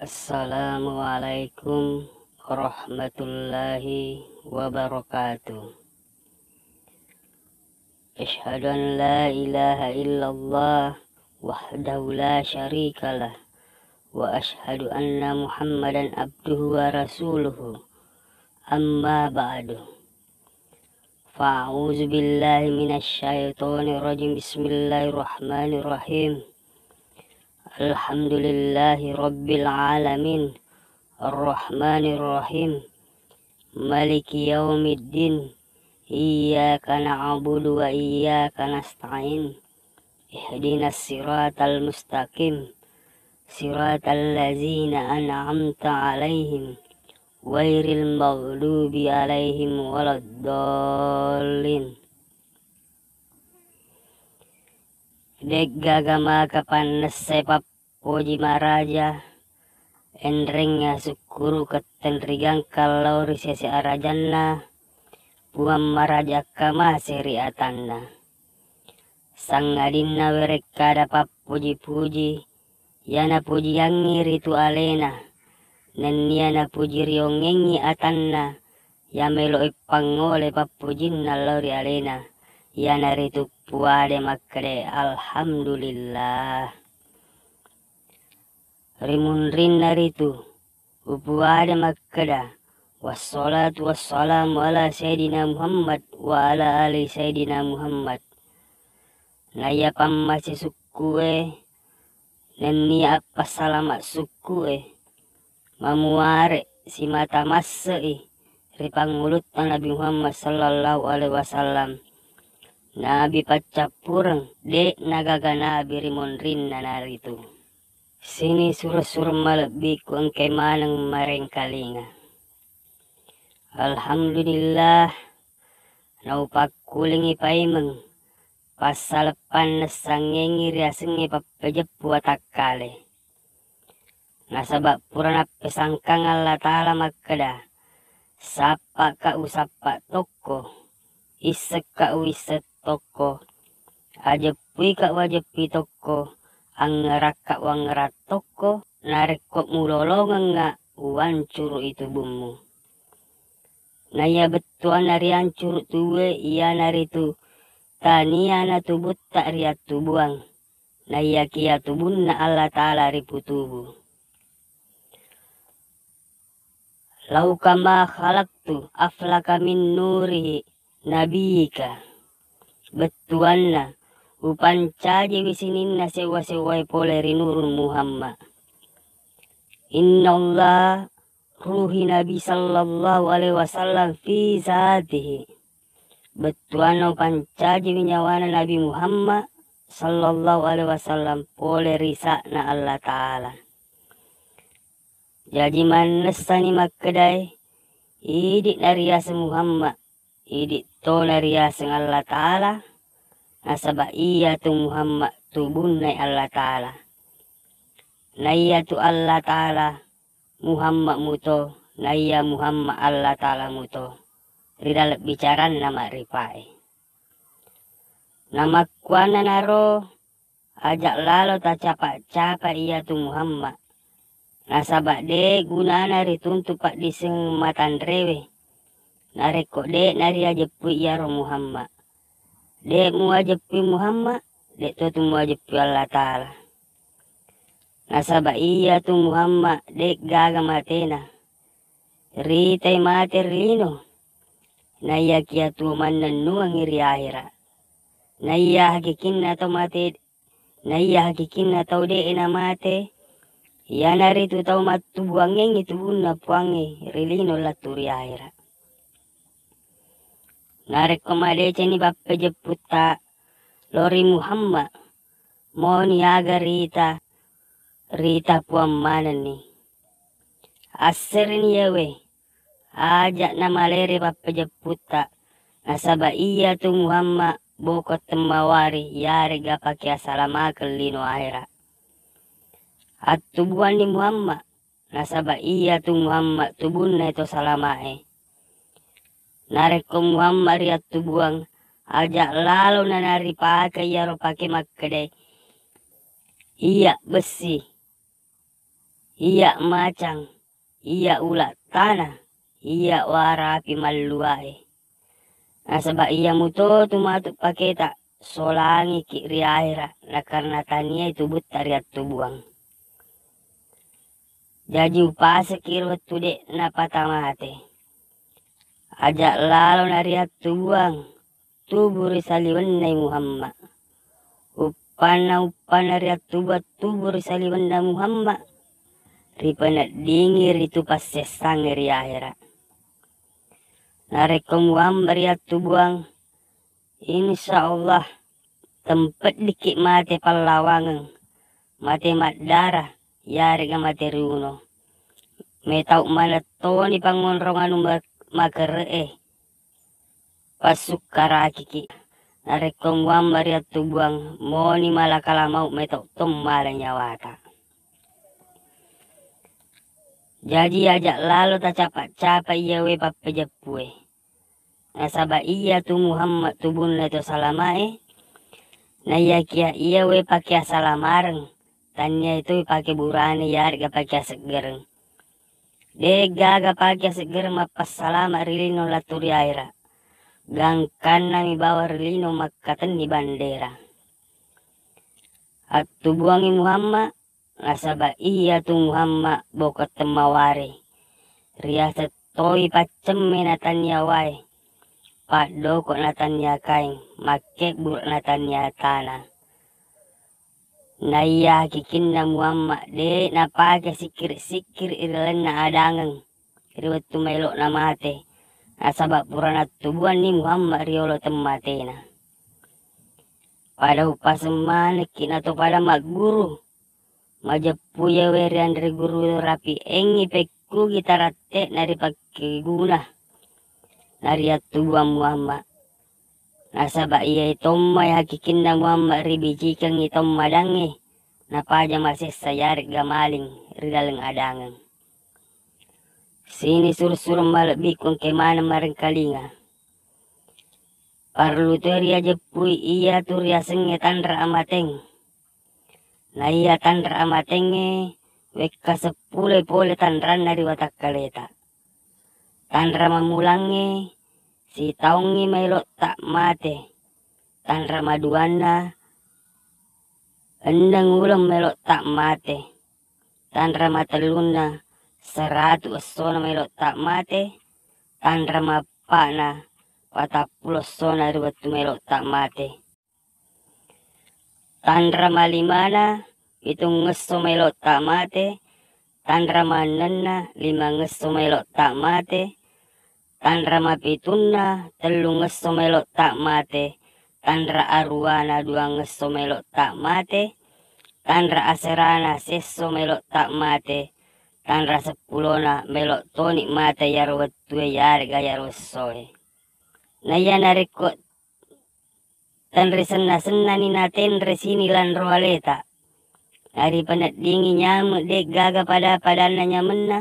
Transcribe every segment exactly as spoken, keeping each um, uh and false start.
Assalamualaikum warahmatullahi wabarakatuh. أشهد أن لا إله إلا الله وحده لا شريك له، وأشهد أن محمدا عبده ورسوله. أما بعد، فأعوذ بالله من الشيطان الرجيم. بسم الله الرحمن الرحيم. الحمد لله رب العالمين. الرحمن الرحيم. مالك يوم الدين. إياك نعبد وإياك نستعين. اهدنا الصراط المستقيم. صراط الذين أنعمت عليهم. غير المغضوب عليهم ولا الضالين. De'gaga maka pannessai pappoji maraja, enrengnga sukkuruketteng ri gangkang lao ri sese arajanna, Puang maraja akkamase ri atanna. Sangadinna werekkada pappuji-puji, iya napujiangngi ritu alena, nennia napuji riongengngi atanna, iya melo'i pangngole pappujinna lao ri alena, iyanaritu puade makkedae, "Alhamdulillah." Ri munrinna ritu, upuade makkeda, "Wassalatu wassalamu ala Sayyidina Muhammad wa ala ali Sayyidina Muhammad." Naiya pammase sukkue, nennia appassalama sukkue, mamuare simata masse'i ri pangulutta Nabi Muhammad sallallahu alaihi wasallam. Nabi paccappureng, de'na gaga nabi ri munrinna naritu. Sini sureng-sureng malebbiku engkai maneng marengkalinga. Alhamdulillah, naupakkulingi paimeng passaleppanna sangengngi riasengnge pappejeppu watakkale. Nasaba pura nappesangkang Allah Ta'ala makkeda, "Sappaka usappa tokko, issekka uisseng tokko, ajeppuika uajeppui tokko, angerakka uangerang tokko, narekko mulolongengnga uancuru'i tubummu." Naiya bettuanna riancuru tubue iyanaritu tania natubutta riattubuang, naiyakiya tubunna Allah Ta'ala riputubu. "Lau kama khalaqtu aflaka min nurihi nabiyika." Bettuanna, upancajiwi sininna sewwa-sewwae pole ri nurung Muhammad. "Innallaha ruhi Nabi sallallahu alaihi wasallam fi zatihi." Bettuanna upancajiwi nyawana Nabi Muhammad sallallahu alaihi wasallam pole ri isa'na Allah Ta'ala. Jaji mannessani makkedae, idi'na riaseng Muhammad, idi' tona riaseng Allah Ta'ala, nasaba iyatu Muhammad tubunnai Allah Ta'ala. Naiyatu Allah Ta'ala Muhammad muto, naiya Muhammad Allah Ta'ala muto ri laleng bicaranna ma'rifae. Namakkuanna naro, aja lalo tacapa-capa iyatu Muhammad, nasaba de gunana rituntu paddiseng matanrewe narekko de nariajeppui iyaro Muhammad. De muajeppui Muhammad, de to tu muajeppui Allah Ta'ala. Nasaba iyatu Muhammad de gaga matena. Ritai mate ri lino, naiyakiya tuo mannennungengngi ri ahera. Naiya hakikinna tau mate, naiya hakikinna tau de'e namate, iyanaritu tau mattubuangengngi tubunna Puangnge ri lino lettu ri ahera. Narekko madecengni pappejepputta lao ri Muhammad, moni aga rita, rita Puang manenni. Assereni yawe, aja namalere pappejepputta, nasaba iyatu Muhammad boko temmawari yarega pake asalamakeng lino ahera. Attubuanni Muhammad, nasaba iyatu Muhammad tubunna to salamae. Narekko Muhammad riattubuang, aja lalo nanaripake iyaro pake makkedae, iya bessi, iya macang, iya ula tana, iya warapi malluae. Nasaba iya muto tu matu paketa solangiki ri ahera, nakarena tania tubutta riattubuang. Jaji upaseki ri wettu de napatamate. Aja lalo nariattubuang tubu ri saliwenna Muhammad. Uppanna, uppanna riattubuang tubu ri saliwenna Muhammad, ripeneddingi ritu passessangnge ri ahera. Narekko Muhammad riattubuang, insya Allah tempeddiki mate pallawangeng, mate maddara, yarega mate riuno. Metau manettoni pangonrong anu ma-, makere'e. Passukkarakiki. Narekko Muhammad riattubuang, moni malakala mau metau tong mala nyawata. Jaji aja lalo tacapa-capa iyawe pappejeppue. Nasaba iya tu Muhammad tubunna to salamae, naiyakia iyawe pake asalamareng, tania itu pake burane yarega pake aseggereng. De gaga pake aseggereng mappassalama ri lino lattu ri ahera. Gangkanna mi bawang ri lino makkatenni bandera. Attubuangi Muhammad, nasaba iya tu Muhammad bokong temmaware. Riaseng toi paccemme natania wae, paddoko natania kaeng, makkebburu natania tana. Naiya hakikinna Muhammad de napake sikkiri-sikkiri ri lalenna adangeng ri wettu maelo'na mate, nasaba pura nattubuanni Muhammad riolo temmatena. Pada upaseng manekki nato pada magguru, majeppu yawe rianre guru rapi engngi pekkugi taratte'na ripakkeguna nariattubuang Muhammad. Nasaba iyae tomma hakikinna Muhammad ribijikengngi tommadangnge napaja masessa yarega maling ri laleng adangeng. Sini suru-suru malebbiku engke maneng marengkalinga. Parellu toi riajeppui iyatu riasengnge tanra amateng. Naiya tanra amatengnge wekka seppuloi pole tanranna ri watakkaleta. Tanra mammulangnge sitaungngi maelotta mate. Tanra maduanna enneng uleng maelotta mate. Tanra matellunna seratu essona maelotta mate. Tanra mappa'na patappulo essona ri wettu maelotta mate. Tanra malimana pitungngesso maelotta mate. Tanra mannenna limangngesso maelotta mate. Tanra mapitunna tellungngesso maelotta mate. Tanra aruwana duangngesso maelotta mate. Tanra aserana sesso maelotta mate. Tanra seppulona melo toni mate iyaro wettue yarega iyaro essoe. Naiya narekko tenre senna-sennani natenre sini lanro aleta, naripeneddingi nyame de'gaga pada-padanna nyamenna,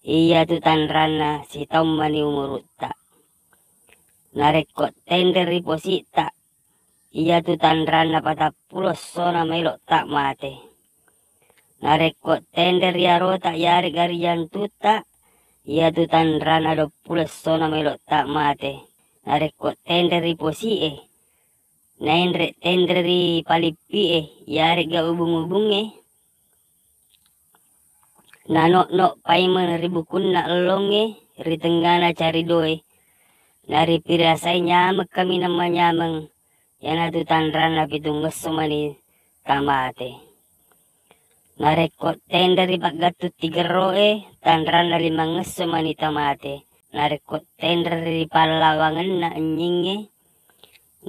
iyatu tanranna sitaung mani umurutta. Narekko tenre ri positta, iyatu tanranna patappulo essona maelotta mate. Narekko tenre ri arota yarega ri jantutta, iyatu tanranna duappulo essona maelotta mate. Narekko tenre ri posi'e, naenre tenre ri palippi'e yarega ubung-ubungnge, nano'no paimeng ri bukunna ellongnge ri tengngana caridoe, naripirasai nyameng kaminang manyameng, iyanatu tanranna pitungngesso mani tamate. Narekko tenre ri paggattung tigerro'e, tanranna limangngesso mani tamate. Narekko tenre ri pallawangenna ennyingnge,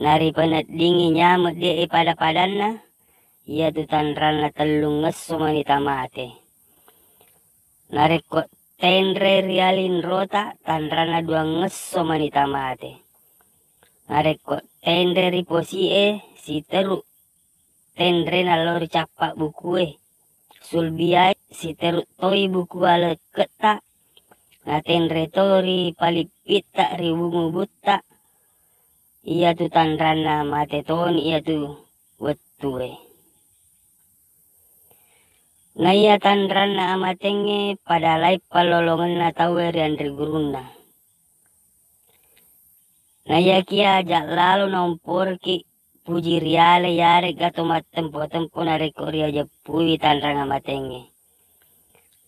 naripeneddingi nyameng de'e pada-padanna, iyatu tanranna tellungngesso mani tamate. Narekko tenre ri alinrota, tanranna duangngesso mani tamate. Narekko tenre ri posi'e, siteru tenrena lao ri cappa bukue, sulbiae siteru toi buku alekketta, natenre to ri palippitta ri ubung-ubutta, iyatu tanranna mate toni iyatu wettue. Naiya tanranna amatengnge pada laing pallolongenna tauwe ri anre gurunna. Naiyakiya aja lalo naomporiki puji riale yarega to mattempo-tempo narekko riajeppui tanrang amatengnge.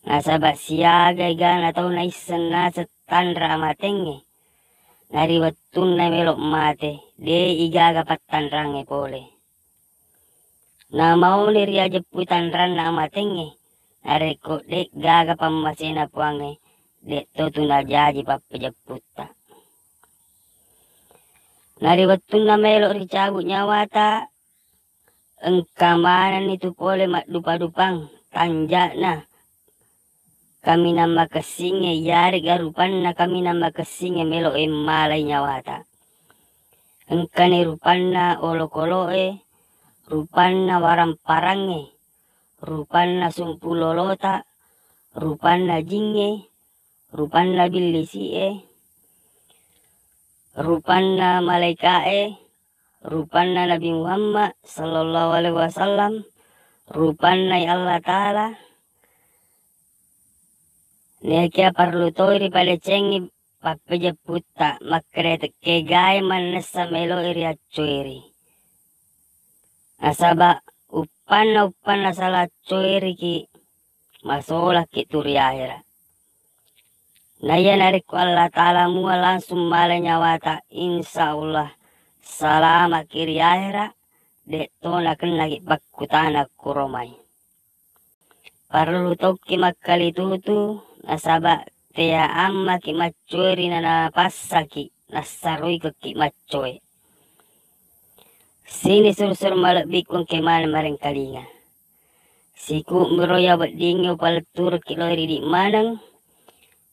Nasaba siaga egana tau naisseng naseng tanra amatengnge, nari wettunna melo mate, de igaga pattanrangnge pole. Namauni riajeppui tanranna amatengnge, narekko de gaga pammasena Puangnge, de to tu najaji pappejepputta. Nari wettunna melo ricabu nyawata, engka manenni tu pole maddupa-dupang tanja'na kaminang makessingnge, iyarega rupanna kaminang makessingnge melo e malai nyawata. Engkani rupanna olokolo'e, rupanna waramparangnge, rupanna sumpulolota, rupanna jingnge, rupanna billisi'e, rupanna malaika'e, rupanna Nabi Muhammad sallallahu alaihi wasallam, rupanna Allah Ta'ala. Naiyakiya parellu toi ripadecengi pappejepputta makkeda tekke gae mannessa melo'i riaccoeri. Nasaba uppanna-uppanna sala accoeriki, masolaki tu ri ahera. Naiya narekko Allah Ta'ala mua langsung mala nyawata, insya Allah salamaki ri ahera, de to nakennaki pakkutana kuro mai. Parellu tokki makkalitutu, nasaba tea ammaki maccoeri nanapassaki nassaroikekki maccoe. Sini suru-suru malebbiku engke maneng marengkalinga. Siku miro ya weddingnge upaletturukki lao ri idi maneng,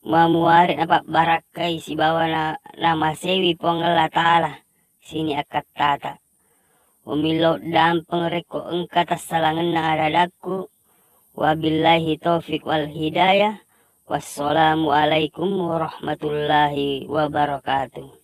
mamuare napabbarakkai sibawa na-, namasewi Puang Allah Ta'ala sini akkattata. Umillau dampeng rekko engka tassalangenna ada-adakku. Wabillahi taufiq wal hidayah. Wassalamualaikum warahmatullahi wabarakatuh.